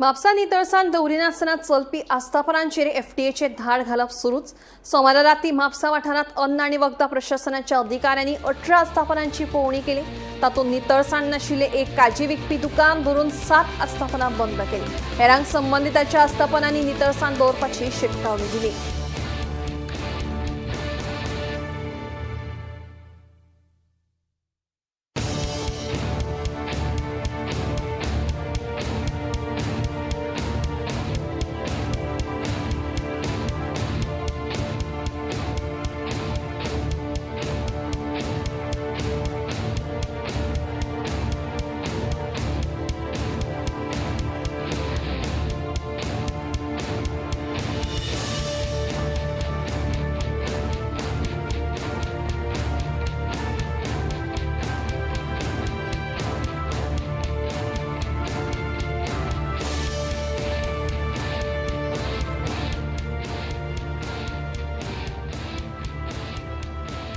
म्हापसा नितळसाण दवरिनासतना चलपी आस्थापनांचेर एफडीएचे धाड घालप सुरूच. सोमारा राती म्हापसा वाठारांत अन्न आनी वखदां प्रशासनाच्या अधिकाऱ्यांनी 18 आस्थापनांची पळोवणी केली. तातूंत नितळसाण नाशिल्ले एक काजी विकपी दुकान धरून 7 आस्थापनां बंद केली. हेरांक संबंदिताच्या आस्थापनांनी नितळसाण दवरपाची शिटकावणी दिली.